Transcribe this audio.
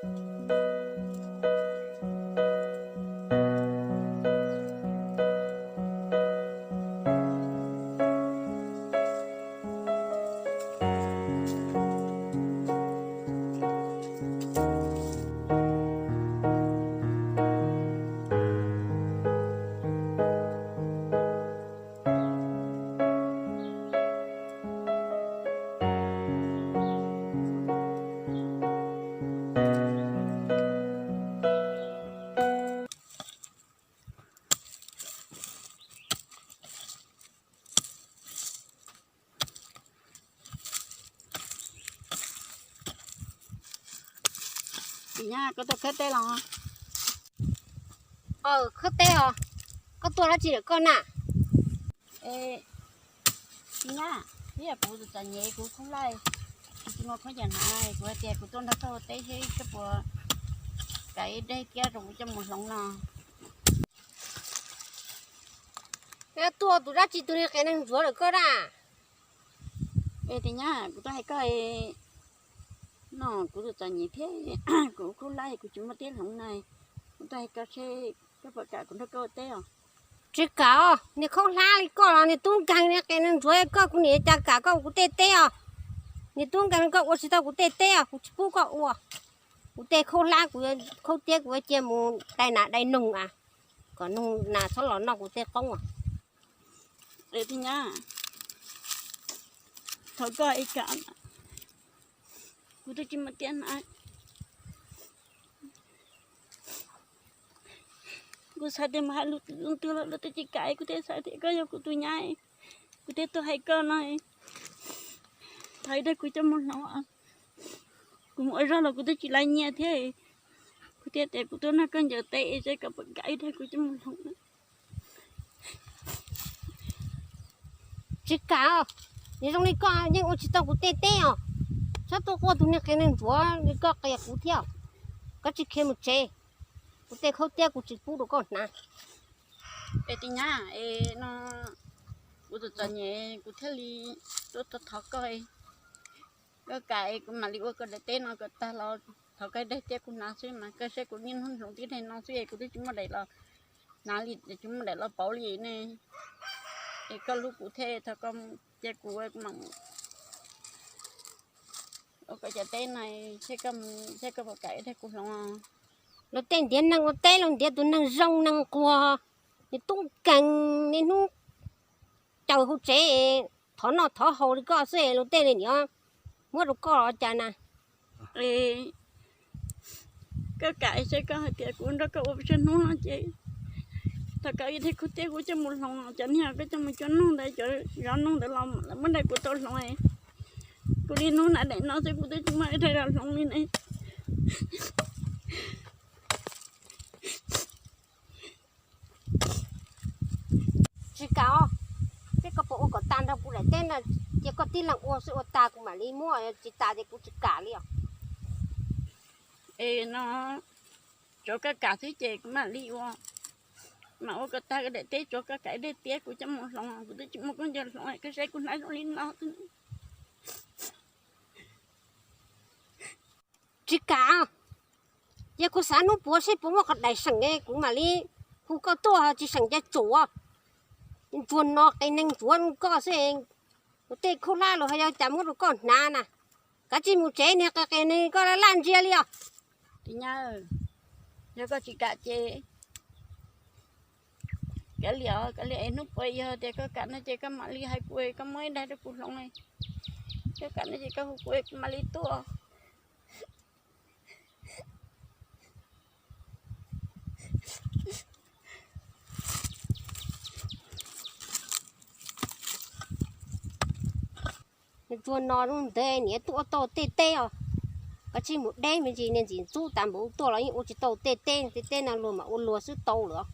Koj tuaj khawb teb los? Aw, khawb teb os. Koj tuaj dab tsi lawm koj na? Ib yam kuv txom nyem kuv khaub hlab, kuv tsis muaj khaub ncaws hnav, kuv hais tias kuv tuaj nrog koj ua teb seb koj puas kam ib daim tiab rau kuv coj mus hloov no. Koj tuaj tus dab tsi, tus niag qias neeg ntsuav lawm koj na? Es tias nyab, kuv tuaj hais koj no, kuv txom nyem thiab kuv khaub hlab kuv tsis muaj tiab hloov na, kuv tuaj hais koj seb koj puas kam kuv nrog koj ua teb os. Tsis kam os, niag khaub hlab li koj los niag tub nkeeg niag qias neeg ntsuav koj, kuv niam cas kam koj ua kuv tej teb os. Niag tub nkeeg koj ua tsis tau kuv tej teb os, kuv tsis pub koj ua. Kuv tej khaub hlab kuv khaub tiab kuv cia mus dai nas dai noog a, kom noog nas txhob los noj kuv tej qoob os. Es tias nyab, thov koj ib kam, kuv twb tsis muaj tiab hnav. Kuv xav tias mus hais lus twg los lawv twb tsis kam, kuv thiaj xav tias koj yog kuv tus nyab, kuv thiaj tuaj hais koj no, thov ib daim kuv coj mus hloov. Kuv mus ua zog los kuv twb tsis laib nyiaj thiab, kuv thiaj tias kuv tuaj nrog koj ncaws teb seb koj puas kam ib daim kuv coj mus hloov. Tsis kam os, niag zoo li koj yeej ua tsis tau kuv tej teb os. Txhob tuaj quaj tus niag qias neeg ntsuav li koj qias kuv thiab. Koj tsis khiav mus tsev, kuv tej khaub tiab kuv tsis pub rau koj hnav. Es tias nyab, no kuv txom txom nyem kuv thiaj li tuaj thov koj, koj kam kuv mam li ua koj daim teb no kom tag los thov koj ib daim tiab kuv hnav xwb mas, koj saib kuv niaj hnub hloov tib daim no xwb es kuv twb tsis muaj daim los hnav li, tsis muaj daim los pauv li ne. Es koj hlub kuv thiab, thov koj cia kuv mam ua koj cov teb no, seb koj puas kam ib daim kuv hloov. Luag tej ntiav neeg ua teb los ntiav tus neeg zoo neeg nquag, niag tub nkeeg niaj hnub caws hauv tsev, thov noj thov haus li koj xwb, luag tej li niam muab rau koj los cas na. Koj kam seb koj hais tias kuv nrog koj ua pes tsawg hnub no ces thov koj ib daim khaub tiab kuv coj mus hloov, cov niag koj coj mus cua noog ntawd, cov zov noog ntawd los lawv muab daim kuv tau hloov. Kuv niaj hnub hnav daim no xwb kuv twb tsis muaj ib daim los hloov li ne. Tsis kam os, seb koj puas ua kom tag nrho kuv daim teb no, cia koj tib leeg ua xwb, ua tag kuv mam li muab, tsis tas ces kuv tsis kam li os. Es no, tsuav koj kam xwb ces kuv mam li ua, mam ua kom tag koj daim teb, tsuav koj kam ib daim tiab kuv coj mus hloov, kuv twb tsis muaj khaub ncaws hloov, koj saib kuv hnav zoo li no xwb. Tsis kam, cia kuv xav hnub puav seb puas muaj qhov daim seem, kuv mam li hu koj tuaj, tsis seem ces tsum. Ntsuag no qias neeg ntsuav koj xwb, kuv tej khaub hlab los ho yog cas muab rau koj hnav na. Kav tsij mus tsev, niag qias qias neeg koj laj ntsia li os. Tias nyab, yog koj tsis kam ces kav liam, kav liam es hnub puav yog tias koj kam no ces koj mam li hais kuv, koj muab ib daim rau kuv hloov. Koj kam no ces koj hu kuv, kuv mam li tuaj. Ntsuag no hnub ntawd niam tuaj ua tau tej teb os, kav tsij mus deb me ntsis, niag ntxim ntxub tas npaum tuaj los yeej ua tsis tau tej teb, tej teb no luag mam ua luag xwb tau lawm.